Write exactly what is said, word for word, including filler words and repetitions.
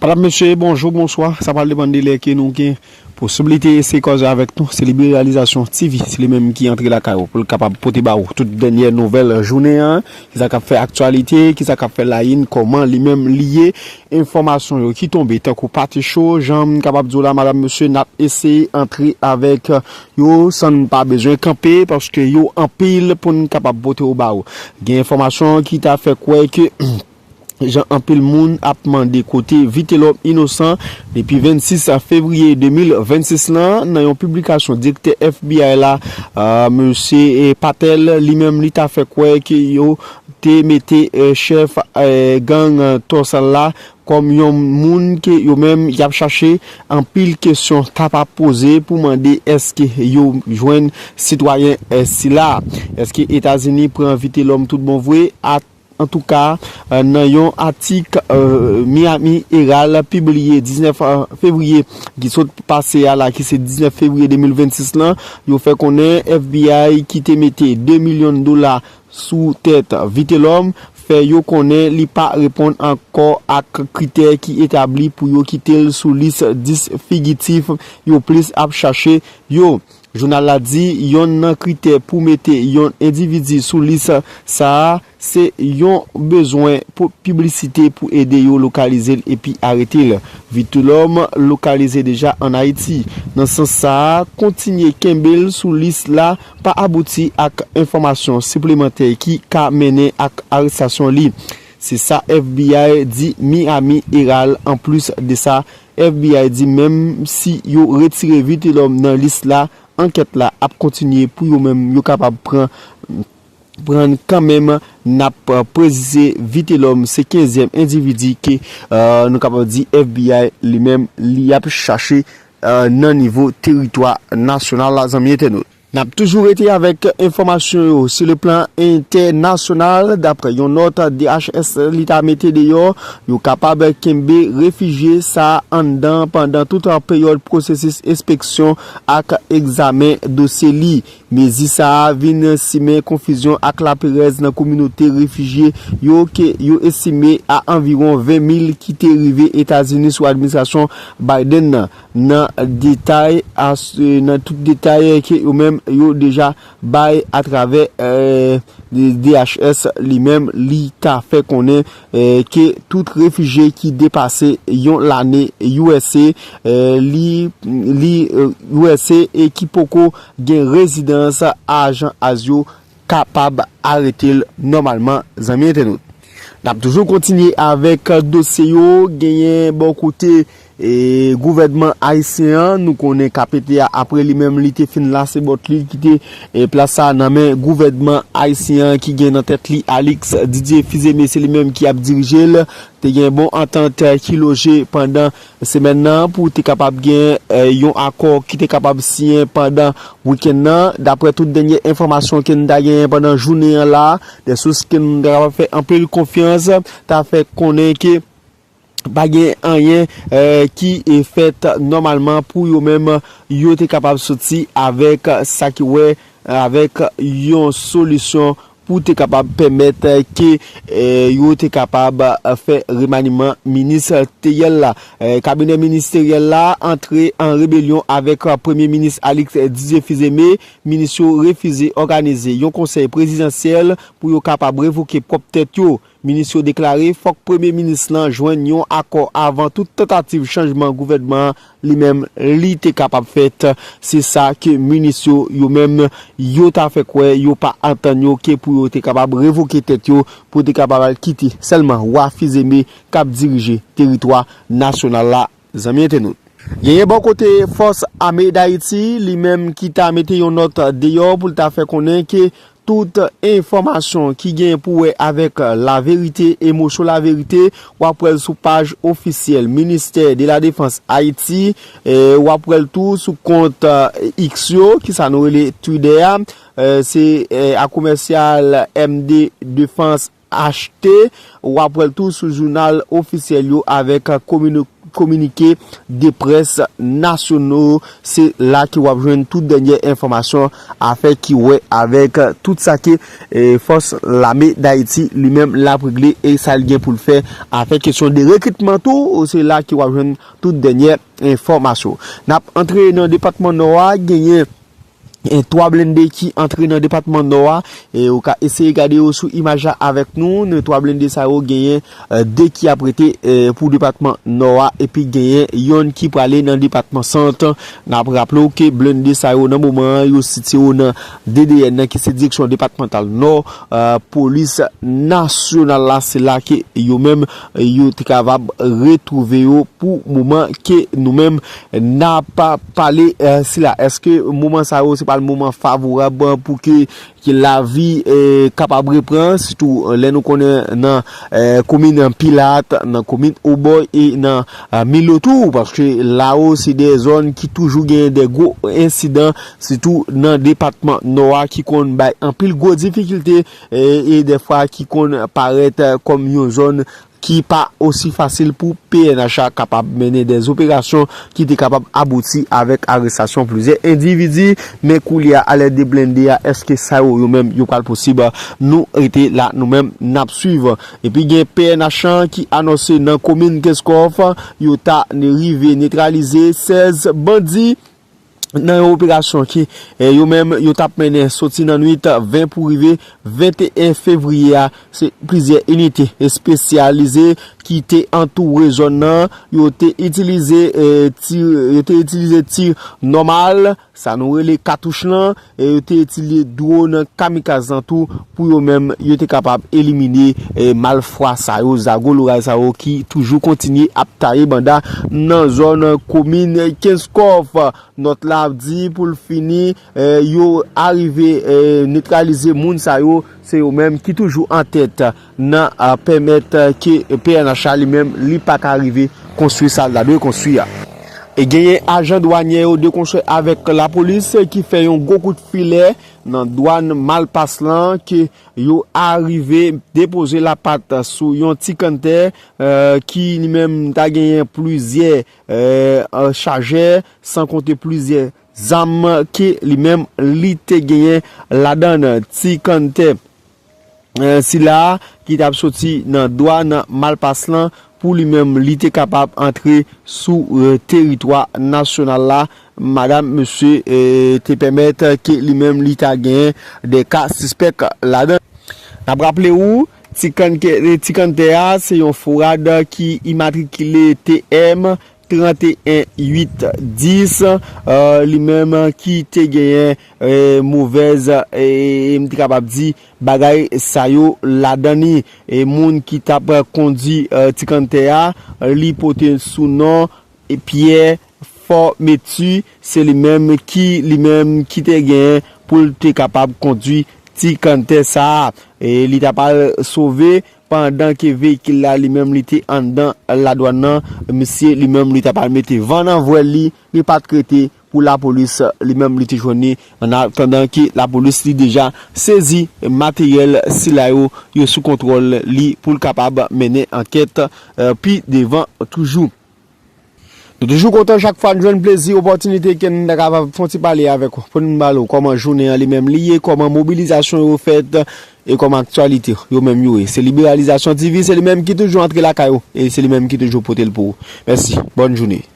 Madam, mesye, bonjou, bonswa. Sa pral depann de lè ke nou gen posiblite eseye kòze avèk nou. Se Liberalizasyon T V, se li menm ki antre lakay ou pou l kapab pote ba ou tout dènyè nouvèl jounen an, kisa k ap fè aktyalite, kisa k ap fè layìn, kòman li menm li ye, enfòmasyon yo ki tonbe tankou pati cho, jan m kapab di w la, madam, mesye, n ap eseye antre avèk yo san n pa bezwen kanpe, paske yo anpil pou n kapab pote yo ba ou. Gen enfòmasyon ki ta fè kwè ke jan anpil moun ap mande kote Vitelhomme Innocent depi vennsis fevriye de mil vennsis lan, nan yon piblikasyon direktè F B I la, euh, mesye Patel, li menm li ta fè kwè ke yo te mete, euh, chèf, euh, gang, euh, Torsal la kòm yon moun ke yo menm y ap chache. Anpil kesyon ta pa poze pou mande èske yo jwenn sitwayen, euh, sila. Èske Etazini pran Vitelhomme tout bon vre? A Antouka, euh, nan yon atik, euh, Miami Herald pibliye diznèf fevriye ki sot pase a la, ki se diznèf fevriye de mil vennsis lan, yo fè konnen F B I ki te mete de milyon dola sou tèt Vitelhomme fè yo konnen li pa reponn ankò ak kritè ki etabli pou yo kite l sou lis dis figitif yo plis ap chache yo. Jounal la di yonn nan kritè pou mete yon endividi sou lis sa a, se yon bezwen pou piblisite pou ede yo lokalize l epi arete l. Vitelhomme lokalize deja ann Ayiti. Nan sans sa a, kontinye kenbe l sou lis la pa abouti ak enfòmasyon siplemantè ki ka mennen ak arestasyon li. Se sa F B I di Miami Herald. Anplis de sa, F B I di menm si yo retire Vitelhomme nan lis la, ankèt la ap kontinye pou yo menm yo kapab pran pran kanmenm. N ap, euh, presize Vitelhomme se kenzyèm endividi ke, euh, nou kapab di F B I li menm li ap chache, euh, nan nivo teritwa nasyonal la, zanmi entènot. N ap toujou rete avèk enfòmasyon yo sou le plan entènasyonal. Daprè yon nòt D H S li ta mete deyò, yo kapab kenbe refijye sa a anndan pandan tout peryòd pwosesis enspeksyon ak egzamen dosye li. Mezi sa a vin simen konfizyon ak laperèz nan kominote refijye yo, ke yo estime a anviwon ven mil ki te rive Etazini sou administrasyon Biden nan. Nan detay, nan tout detay ke yo menm yo deja bay atravè, euh, D H S li menm, li ta fè konnen, euh, ke tout refijye ki depase yon lane U S A, euh, li, li, euh, U S A e ki poko gen rezidans ajan ICE yo kapab arete l nòmalman, zanmi entènot. N ap toujou kontinye avèk dosye yo. Genyen bò kote, e, gouvènman ayisyen an, nou konnen K P T a, apre li menm, li te fin lase bòt li, kite, e, plas sa a nan men gouvènman ayisyen an ki gen nan tèt li Alix Didier Fils-Aimé, se li menm ki ap dirije l. Te gen bon antant, eh, ki loje pandan semèn nan pou te kapab gen, eh, yon akò ki te kapab siyen pandan wikenn nan. Daprè tout dènye enfòmasyon ke n ta genyen pandan jounen an la, de sous ke n ta kapab fè anpil konfyans, ta fè konnen ke pa gen anyen, eh, ki, eh, fèt nòmalman pou yo menm yo te kapab soti avèk sa ki wè avèk yon solisyon pou te kapab pèmèt ke, eh, yo te kapab, eh, fè remaniman ministeryèl la. Eh, kabinè ministeryèl la antre an rebelyon avèk, eh, Premye Minis Alix Didier Fils-Aimé. Minis yo refize òganize yon konsèy prezidansyèl pou yo kapab revoke pwòp tèt yo. Minis yo deklare fòk Premye Minis lan jwenn yon akò avan tout tantativ chanjman gouvènman an li menm li te kapab fèt. Se sa ke minis yo, yo menm, yo ta fè kwè yo pa antann yo ke pou yo te kapab revoke tèt yo, pou te kapab al kite sèlman wa Fils-Aimé k ap dirije teritwa nasyonal la, zanmi entènot. Genyen bò kote Fòs Ame Dayiti, li menm ki ta mete yon nòt deyò pou l ta fè konnen ke tout enfòmasyon ki gen pou wè avèk laverite, emosyon laverite, w ap wè l sou paj ofisyèl Ministè de la Defans Ayiti, e w ap wè l tou sou kont, eh, X yo, ki sa nou rele Twitter a, eh, se, eh, a komèsyal M D Defans H T, w ap wè l tou sou jounal ofisyèl yo avèk komino-, kominike de près nasyono. Se la ke w ap jwenn tout dènyè enfòmasyon afè ki wè avèk tout sa ke, e, fòs lame Dayiti li menm l ap regle e sa l gen pou l fè afè kesyon de rekritman tou. Se la ke w ap jwenn tout dènyè enfòmasyon. N ap antre nan depatman Nò a, genyen e, twa blende ki antre nan depatman Nò a. E, ou ka eseye gade yo sou imaj la avèk nou. Nan twa blende sa yo, genyen, e, de ki ap rete, e, pou depatman Nò a, epi genyen yonn ki prale nan depatman Sant. N ap raple w ke blende sa yo, nan moman an, yo sitiye yo nan D D N nan, ki se Direksyon Depatmantal Nò, e, Polis Nasyonal la. Se la ke yo menm, e, yo te kapab retwouve yo pou moman ke nou menm n ap pale, e, sila. Èske moman sa yo se pa l moman favorab pou ke, ke lavi, e, kapab reprann, sitou, e, lè nou konnen nan, e, komin Pilat, nan komin Obòy e nan, e, Milo tou, paske la yo se de zòn ki toujou genyen de gwo ensidan, sitou nan depatman Nò a, ki konn bay anpil gwo difikilte, e, e dèfwa ki konn parèt, e, kòm yon zòn ki pa osi fasil pou P N H a kapab mennen de operasyon ki te kapab abouti avèk arestasyon plizyè endividi. Men koulye a, alèd de blende a, èske sa yo, yo menm, yo pral posib? Nou rete la, nou menm, n ap swiv. Epi gen P N H an ki anonse nan komin Kenskòf, yo ta rive netralize sèz bandi nan yon operasyon ke, e, yo menm, yo t ap mennen soti nan nwit ven pou rive venteyen fevriye a. Se plizyè inite espesyalize ki te antoure zòn nan. Yo te itilize, e, ti, yo te itilize ti nòmal, sa nou rele katouch lan, e yo te itilize dwòn kamikaz lan tou, pou yo menm, yo te kapab elimine, e, malfwa sa yo, zago loray sa yo ki toujou kontinye ap taye banda nan zòn komin Kenskòf. Nòt la ap di, pou l fini, e, yo arive, e, netralize moun sa yo, se yo menm ki toujou an tèt nan, a, pèmèt, e, ke P N H a li menm, li pa ka rive konstwi sa l ta dwe konstwi a. E genyen ajan dwanyè yo dekonstwi avèk lapolis ki fè yon gwo kout filè nan dwàn Malpas lan, ke yo arive depoze lapat sou yon ti kanntè, e, ki li menm ta genyen plizyè, e, e, chajè, san konte plizyè zam ke li menm li te genyen ladan l. Ti kanntè, e, sila ki t ap soti nan dwàn Malpas lan, pou li menm li te kapab antre sou, e, teritwa nasyonal la. Madanm, mesye, e, te pèmèt ke li menm li ta genyen de ka sispèk ladan l. N ap raple ou, ti kanntè, ti kanntè a, se yon Ford ki imatrikile T M trant e en uit dis, e, li menm ki te genyen, e, movèz, e, m te kapab di, bagay sa yo ladan li. E moun ki t ap kondwi, e, ti kanntè a, li pote sou non, e, Pyè Fòmeti, se li menm ki, li menm ki te genyen pou l te kapab kondwi ti kanntè sa a. E li t ap al sove pandan ke veyikil la li menm li te anndan ladwàn nan. Misye li menm li t ap al mete van nan vwèl li, li pa t rete pou lapolis li menm li te jwenn li, an atandan ke lapolis li deja sezi materyèl sila yo, yo sou kontwòl li pou l kapab mennen ankèt, e, pi devan toujou. Nou toujou kontan chak fwa n jwenn plezi, opòtinite ke n ta kapab fè yon ti pale avèk ou, pou n pale w kòman jounen an li menm li ye, kòman mobilizasyon yo fèt, e kòman aktyalite yo menm yo ye. Se Liberalizasyon T V, se li menm ki toujou antre lakay ou, e se li menm ki toujou pote l pou ou. Mèsi, bòn jounen.